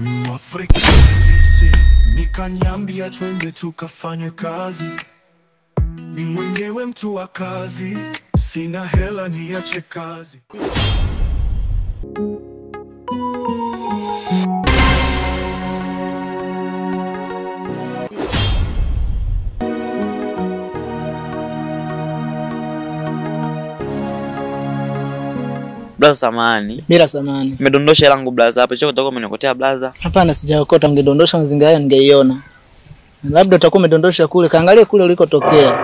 Mwafrika nikaniambia twende tukafanye kazi. Ni mwenyewe mtu wa kazi, sina hela niache kazi. Blaza samani. Bila samani. Nimedondosha hela yangu blaza hapa. Sio kutoka umenikotea blaza. Hapana, sijaokota. Ungedondosha mazingira hayo ningeiona. Labda utakuwa umedondosha kule. Kaangalie kule ulikotokea.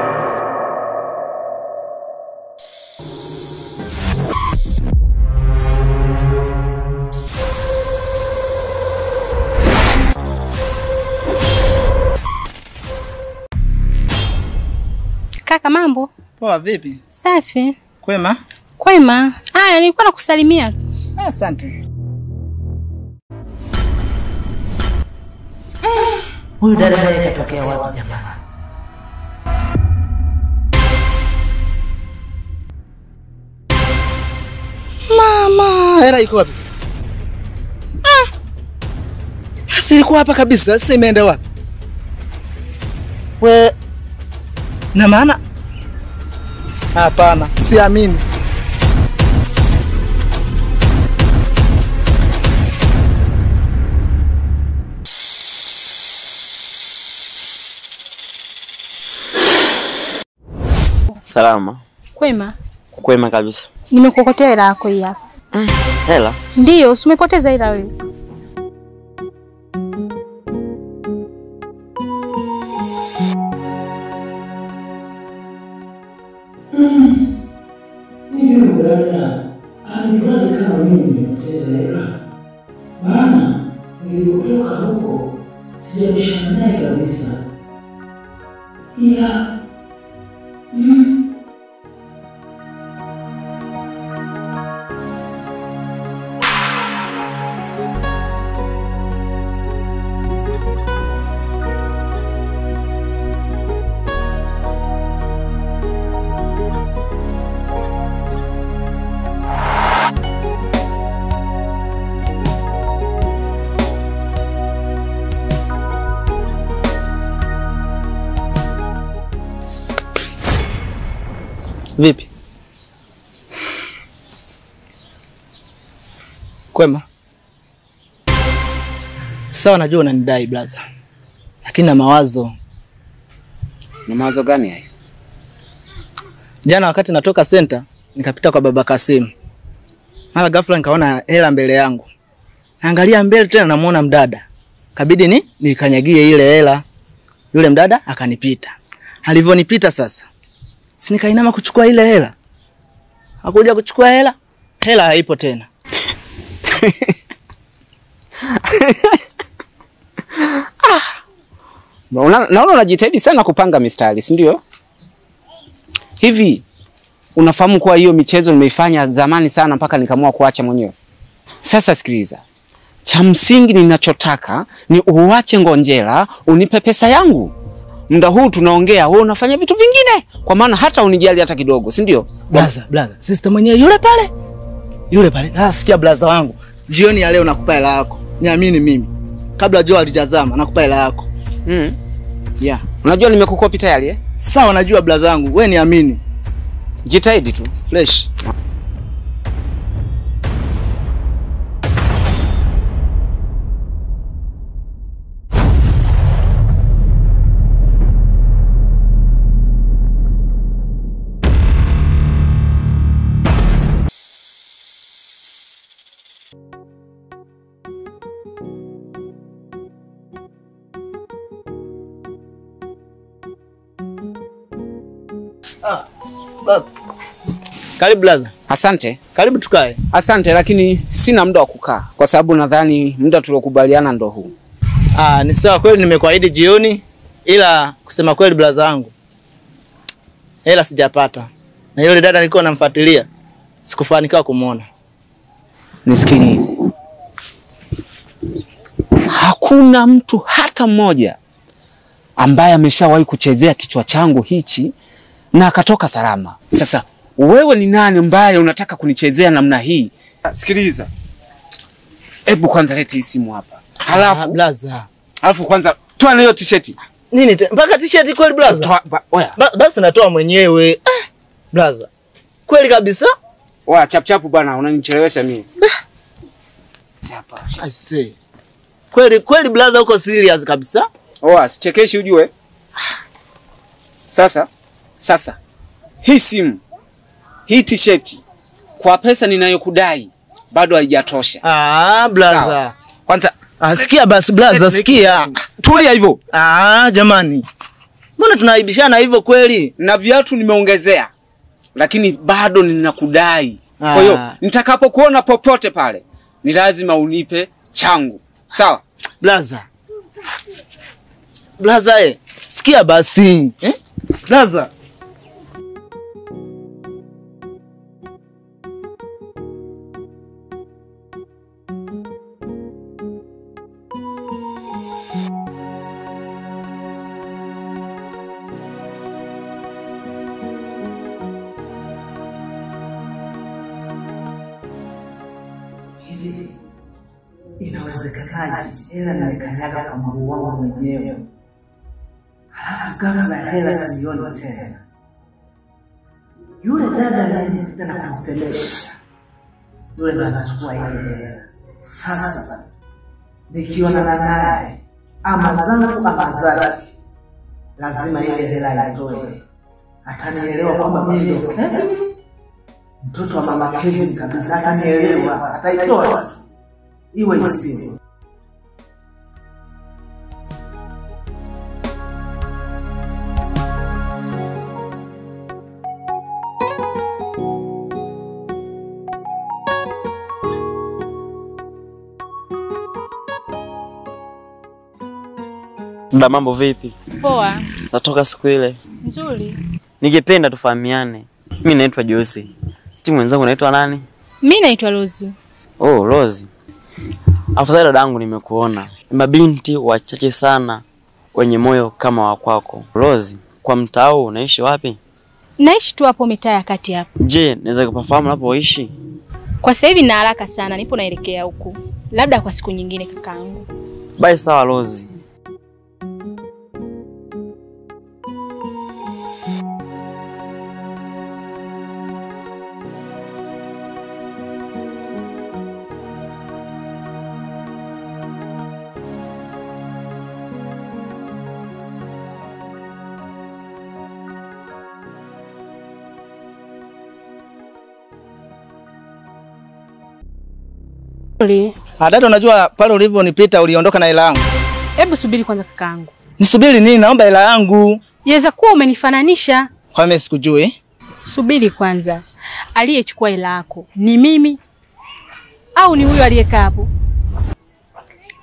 Kaka, mambo? Poa, vipi? Safi. Kwema? Kwema. Haya, nilikuwa nakusalimia. Asante. Huyu dada naye katokea wapi jamani? Mama, hela iko wapi? Sasa ilikuwa hapa kabisa, sasa imeenda wapi? We na maana hapana, siamini. Salama. Kwema. Kwema kabisa. Nimekuokotea hela yako hii hapa. Hela? Ndio, si umepoteza hela wewe. Hivi dada, alijuaje kama mimi nimepoteza hela? Maana nilipotoka huko sijabishana naye kabisa. Ila Vipi? Kwema. Sawa, najua unanidai blaza. Lakini na mawazo. Na mawazo gani hayo? Jana wakati natoka center nikapita kwa baba Kasim. Mara ghafla nikaona hela mbele yangu. Naangalia mbele tena namuona mdada. Kabidi ni nikanyagie ile hela. Yule mdada akanipita. Alivyonipita sasa, si nikainama kuchukua ile hela. Hakuja kuchukua hela, hela haipo tena. Naona unajitahidi sana kupanga mistari, si ndio? Hivi unafahamu kuwa hiyo michezo nimeifanya zamani sana mpaka nikaamua kuacha mwenyewe. Sasa sikiliza. Cha msingi ninachotaka ni uache ngonjera, unipe pesa yangu. Muda huu tunaongea, wewe unafanya vitu vingine, kwa maana hata unijali hata kidogo, si ndio? Blaza, blaza, sister mwenyewe yule pale. Yule pale. Ah, sikia blaza wangu. Jioni ya leo nakupa hela yako. Niamini mimi. Kabla jua halijazama nakupa hela yako. Yeah. Unajua nimekukopi tayari eh? Sawa, najua blaza wangu. Wewe niamini. Jitahidi tu. Fresh. Karibu blaza. Asante. Karibu tukae. Asante, lakini sina muda wa kukaa kwa sababu nadhani muda tuliokubaliana ndo huu. Ni sawa kweli nimekuahidi jioni, ila kusema kweli blaza wangu, hela sijapata. Na yule dada nilikuwa namfuatilia sikufanikiwa kumuona. Nisikilize. Hakuna mtu hata mmoja ambaye ameshawahi kuchezea kichwa changu hichi na akatoka salama. Sasa wewe ni nani ambaye unataka kunichezea namna hii? Sikiliza. Hebu kwanza leta hii simu hapa. Halafu blaza. Halafu kwanza toa na hiyo t-shirt. Nini mpaka t-shirt kweli blaza? Oya. Basi natoa mwenyewe. Blaza. Kweli kabisa? Oya, chap chap bwana, unanichelewesha mimi. Chapa. I see. Kweli kweli blaza uko serious kabisa? Oya, sichekeshi ujue. Sasa hii simu, hii t-shirt kwa pesa ninayokudai bado haijatosha. Ah, blaza. Kwanza sikia basi blaza, sikia. Tulia hivyo. Ah, jamani. Mbona tunaibishana hivyo kweli? Na viatu nimeongezea, lakini bado ninakudai. Kwa hiyo nitakapokuona popote pale ni lazima unipe changu. Sawa? Blaza. Blaza sikia basi. Eh? Blaza. Hivi inawezekanaje hela nimekanyaga kwa mguu wangu mwenyewe, halafu ghafla hela sizioni tena? Yule dada aliyenipita na kunisemesha, yule ndo anachukua ile hela. Sasa nikionana naye ama zangu ama zake, lazima ile hela itoe. Atanielewa kwamba mimi ndo Kevin, mtoto wa mama Kevin kabisa. Atanielewa, ataitoa tu, iwe isiwe. Dada, mambo vipi? Poa. Satoka siku ile. Nzuri. Ningependa tufahamiane. Mimi naitwa Josi. Sisi mwenzangu naitwa nani? Mimi naitwa Rozi. Oh, Rozi. Afadhali dadangu nimekuona. Mabinti wachache sana wenye moyo kama wa kwako. Rozi, kwa mtaa unaishi wapi? Naishi tu hapo mitaa ya kati hapo. Je, naweza kupafahamu unapoishi? Kwa sasa hivi na haraka sana, nipo naelekea huku. Labda kwa siku nyingine kakaangu. Bye sawa Rozi. Dada, unajua pale ulivyonipita uliondoka na hela yangu. Hebu subiri kwanza kakaangu. Nisubiri nini? Naomba hela yangu. Yaweza kuwa umenifananisha. Kwa mimi sikujui. Subiri kwanza. Aliyechukua hela yako ni mimi au ni huyu aliyekaa hapo?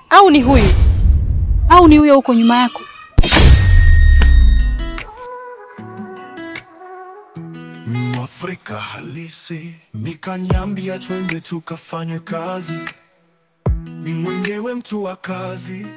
Au ni huyu? Au ni huyo huko nyuma yako? Mwafrika halisi nikanyambia twende tukafanye kazi. Mimi mwenyewe mtu wa kazi.